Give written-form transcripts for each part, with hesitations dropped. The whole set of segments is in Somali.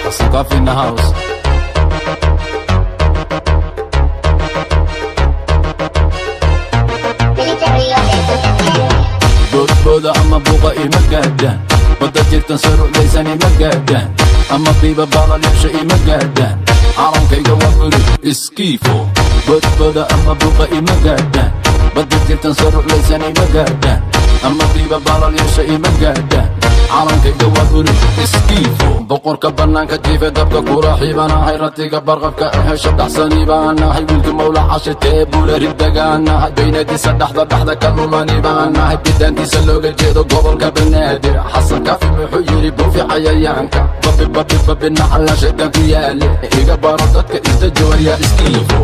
Xasan Kaafi in the house. Boodbooda ama buuqa ima gaadhaan, badda jirtan saruclaysan ima gaadhaan, ama biiba baalalyaasha ima gaadhaan. Calankayga waa buluug, iskiifo. Boodbooda ama buuqa ima gaadhaan, badda jirtan saruclaysan ima gaadhaan, ama biiba baalalyaasha ima gaadhaan. Calankayga waa buluug, iskiifo. Boqorka bannaanka jiife dabka kula xiibanahay, ratiga barqabka hesha dhaxsani baanahay, wiilka mawla cashitee buula ridagaanahay, baynadiisa dhaxda dhaxda ka lulani baanahay, bidaantiisa looga jeedo gobolka Banaadir. Xasan Kaafi muxuu yidhi? Buufi cayayaanka, babi babi babi, nacala shaytaan ku yaale. Iga baro dadka isdajawaryaa, iskiifo.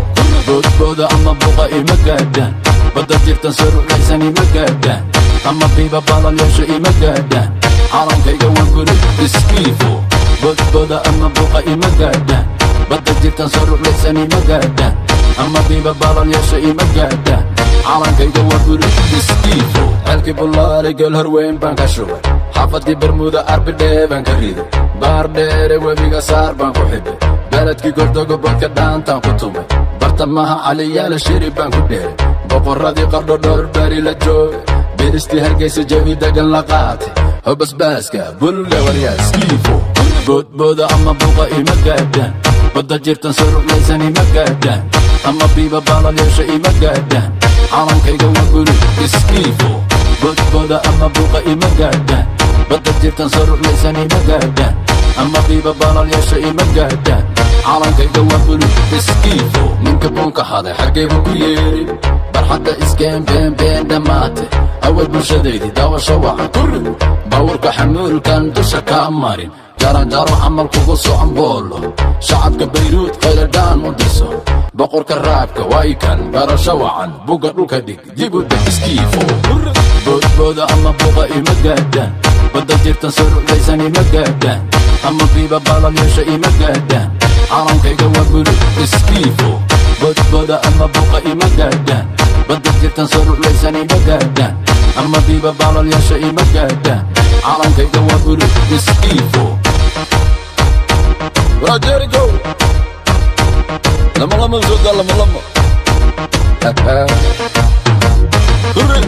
Boodbooda ama buuqa ima gaadhaan, badda jirtan saruclaysan ima gaadhaan, ama biiba baalalyaasha ima gaadhaan. Calankayga waa buluug, iskiifo. Boodbooda ama buuqa ima gaadhaan, badda jirtan saruclaysan ima gaadhaan, ama biiba baalalyaasha ima gaadhaan. Calankayga waa buluug, iskiifo. Ceelkii Bulaale geel horweyn baan ka shubay, xaafadii Bermuda arbidhee baan ka riday, Baar Dheere webiga saar baan ku xidhay, beledkii Gordogo bodka dhaantaan ku tumay, Bartamaha Caliyaala shiri baan ku dheeray, boqorradii Qardho dhowr beri la joogay, bilistii Hargeysa jawi degan la qaatay, hobasbaaska bulga waryaa, skiifo. Boodbooda ama buuqa ima gaadhaan, badda jirtan saruclaysan ima gaadhaan, ama biiba baalalyaasha ima gaadhaan. Calankayga waa buluug, iskiifo. Boodbooda ama buuqa ima gaadhaan, badda jirtan saruclaysan ima gaadhaan, ama biiba baalalyaasha ima gaadhaan. Calankayga waa buluug, iskiifo. Ninka buunka xaday xaggee buu ku yeeri? Barxadda iskeen been been dhammaate. Awal bulshadaydii daawasho wacan ku rid, baawarka xamuulkan dusha kaa marin, jaranjaro camal kugu socon boolo, shacabka Bayruud qayladhaan u dirso. Boqorka raabka waykan barasho wacan, bugga dhulka dhig, dib u deg, iskiifo. Boodbooda ama buuqa ima gaadhaan, badda jirtan saruclaysan ima gaadhaan, ama biiba baalalyaasha ima gaadhaan. Calankayga waa buluug, iskiifo. Boodbooda ama buuqa ima gaadhaan, badda jirtan saruclaysan ima gaadhaan, ama biiba baalalyaasha ima gaadhaan. Calankayga waa buluug, iskiifo. Waa Jericho. Lama lama soo daa, lama lama. Hurry.